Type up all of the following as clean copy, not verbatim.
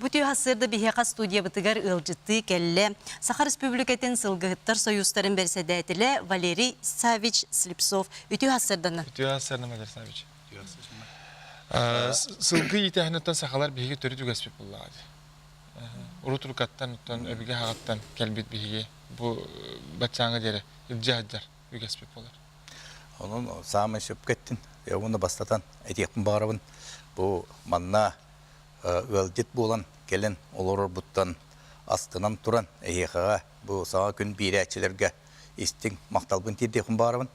Бу түө сарсыарда биһиэхэ студиябытыгар ыалдьыттыы кэллэ Саха Республикатын Сылгыһыттар Союзтарын бэрэссэдээтэлэ Валерий Савич Слепцов. Үтүө сарсыарданан. Үтүө сарсыардан, Валерий Савич. Сылгы иитээһиниттэн сахалар биһиги төрүт үгэспит буоллаҕа дии. Урут урукаттан, оттон өбүгэ аҕаттан кэлбит биһиги бу баччааҥҥа диэри илдьэ сылдьар үгэспит буолар. Онон саамай сөпкө эттин. Уонна бастатан этиэхпин баҕарабын. Бу манна ыалдьыт буолан кэлэн олорорбуттан астынан туран эһиэхэҕэ бу саҥа күн биэрээччилэргэ истиҥ махталбын тиэрдиэхпин баҕарабын.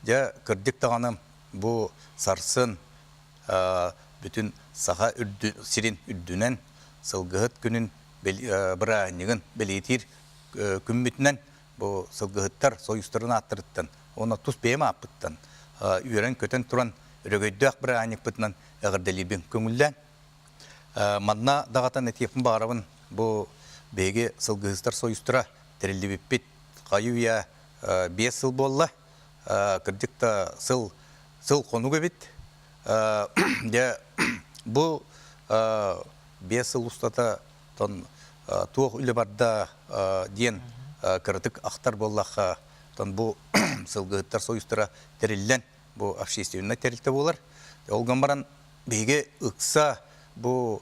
Дьэ, кырдьык даҕаны бу сарсын бүтүн саха сирин үрдүнэн сылгыһыт күнүн бырааһынньыгын бэлиэтиир күммүтүнэн бу сылгыһыттар союзтарын ааттарыттан уонна тус бэйэм ааппыттан үөрэн-көтөн туран өрөгөйдөөх бырааһынньыкпытынан эҕэрдэлиирбин көҥүллээн. Манна даҕатан этиэхпин баҕарабын, бу биһиги сылгыһыттар союзтара тэриллибиппит хайы-үйэ 5 сыл буолла. Кырдьык да сыл сыл хонук эбит. Дьэ бу 5 сыл устата тон туох үлэ барда диэн кыратык ахтар буоллахха, тон бу сылгыһыттар союзтара тэриллэн бу общественнай тэрилтэ буолар. Ол гынан баран биһиги ыкса бу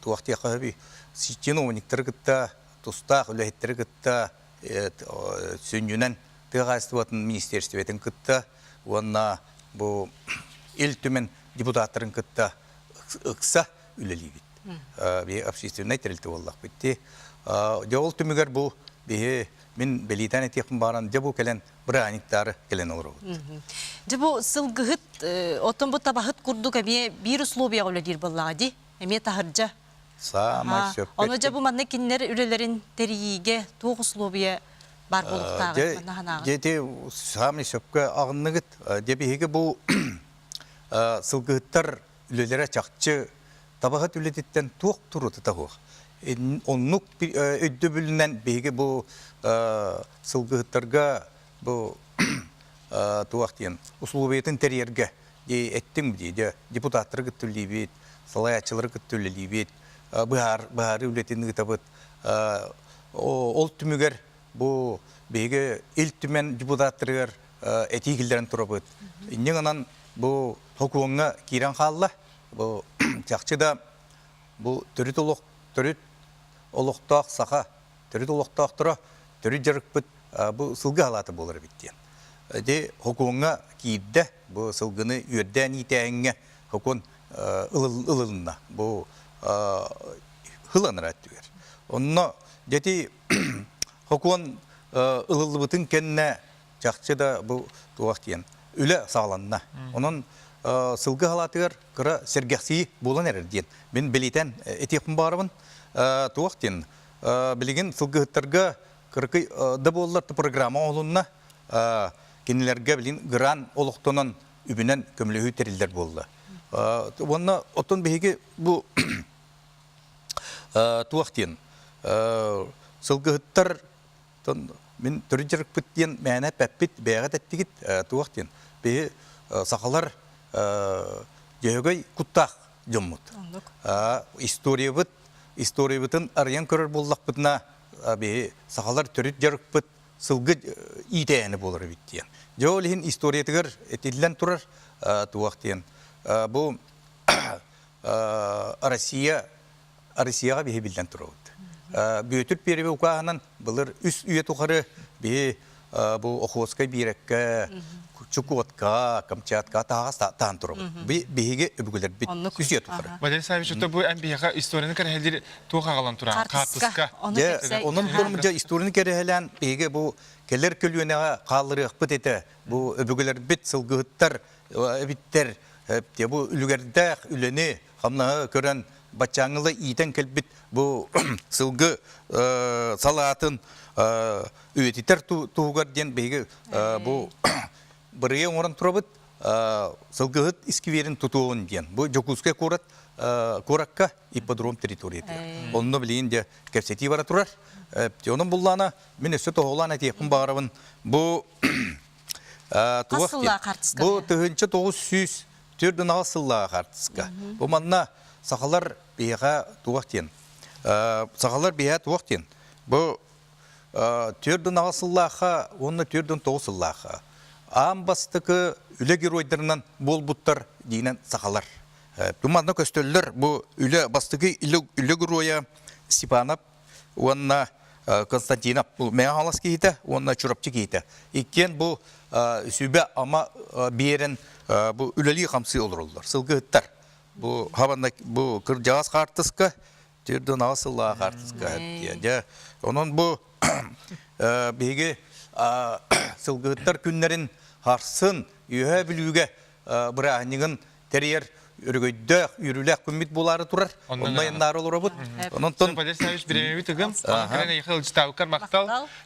туох диэххэ сөбүй чиновниктары кытта тустаах үлэһиттэри кытта сүнньүнэн тыа хаһаайыстыбатын министиэристибэтин кытта уонна бу Ил Түмэн депутаттарын кытта ыкса үлэлиибит. Биһи общественнай тэрилтэ буоллахпыт дии. Дьэ ол түмүгэр бу биһи мин бэлиэтээн этиэхпин баҕаран дьэ бу кэлэн бырааһынньыктаары кэлэн олоробут. Дьэ бу сылгыһыт, оттон бу табаһыт курдук эмиэ биир условияҕа үлэлиир буоллаҕа дии. Эмиэ таһырдьа. Саамай сөпкө Ону дьэ бу манна кинилэр үлэлэрин тэрийиигэ туох условия баар буолуохтааҕый манна санааҕыт? Дьэ ити саамай сөпкө аҕынныгыт. Дьэ биһиги бу сылгыһыттар үлэлэрэ чахчы табаһыт үлэтиттэн туох турута суох. Оннук өйдөбүлүнэн биһиги бу сылгыһыттарга бу туох диэн условиятын тэрийэргэ эттим дии депутаттары кытта үлэлиибит, салайааччылары кытта үлэлиибит, быһаар быһаарыы үлэтин ыытабыт. Ол түмүгэр бу биһиги Ил Түмэн депутаттарыгар этии киллэрэн турабыт. Инньэ гынан бу сокуоҥҥа киирэн хаалла. Бу чахчы да бу төрүт олох төрүт олохтоох саха төрүт олохтоохторо төрүт дьарыкпыт бу сылгы халаата буолар эбит диэн. Ити сокуоҥҥа киирдэ бу сылгыны үөрдээн иитээһиҥҥэ сокуон ылылынна. Бу ыланар өттүгэр. Онно дьэти сокуон ылыллыбытын кэннэ чахчы да бу туох диэн үлэ саҕаланна. Онон сылгы халаатыгар кыра сэргэхсийии буолан эрэр диэн мин билитэн этиэхпин баҕарабын. Туох диэн билигин сылгыһыттарга кыракый да буоллар программа оҥоһулунна. Кинилэргэ билигин грант олохтонон үбүнэн көмөлөһүү тэриллэр буолла. Уонна оттон биһиги бу туох диэн сылгыһыттар мин төрүт дьарыкпыт диэн мээнэ эппэппит бэйэҕит эттигит туох диэн биһи сахалар дьөһөгөй куттаах дьоммут историябыт историябытын арыйан көрөр буоллахпытына биһи сахалар төрүт дьарыкпыт сылгы иитээһинэ буолар эбит диэн дьэ ол иһин историятыгар этиллэн турар туох диэн бу Россия Россияҕа биһи биллэн турабыт. Бүөтүр Первый укааһынан былыр үс үйэ тухары биһи бу Охотскай биэрэккэ, Чукотка, Камчатка таһаҕас таһан турабыт. Биһиги өбүгэлэрбит үс үйэ тухары. Валерий Саввич, это бу эн биһиэхэ историяны кэрэһэлиир туох аҕалан туран? Хаартыска. Дьэ, онон турум дьэ историяны кэрэһэлээн биһиги бу кэлэр көлүөнэҕэ хаалларыахпыт этэ. Бу өбүгэлэрбит сылгыһыттар эбиттэр. Бу үлүгэрдээх үлэни хамнаһы көрөн баччааҥҥыла иитэн кэлбит бу сылгы салаатын үйэтитэр туһугар диэн биһиги бу бырыйа оҥорон турабыт сылгыһыт искибиэрин тутуоҕун диэн бу Дьокуускай куорат куоракка ипподром территориятыгар онно билигин дьэ кэпсэтии бара турар онон буллаана мин өссө тоһоҕолоон этиэхпин баҕарабын бу туох бу 1900 Төрт ынаҕа сыллааҕы хаартыска. Бу манна сахалар биһиэхэ туох диэн сахалар биһиэхэ туох диэн бу 48 сыллаахха уонна 49 сыллаахха аан бастакы үлэ геройдарынан буолбуттар диинэн сахалар. Манна көстөллөр бу үлэ бастакы үлэ геройа Степанов уонна Константинов бу Мэҥэ Хаҥалас киһитэ уонна Чурапчы киһитэ. Иккиэн бу сүбэ-ама биэрэн бу үлэлии-хамсыы олороллор. Сылгыһыттар. Бу хабанна бу кырдьаҕас хаартыска 48 сыллаах хаартыска. Дьэ, онон бу биһиги сылгыһыттар күннэрин харсын Үөһээ Бүлүүгэ бырааһынньыгын тэрийэр өрөгөйдөөх, үөрүүлээх күммүт буолаары турар. Онно айаннаары олоробут. Онон Валерий Саввич, бириэмэбит ыгым. Онон кэлэн эйиэхэ ыалдьытаабыккар махтал.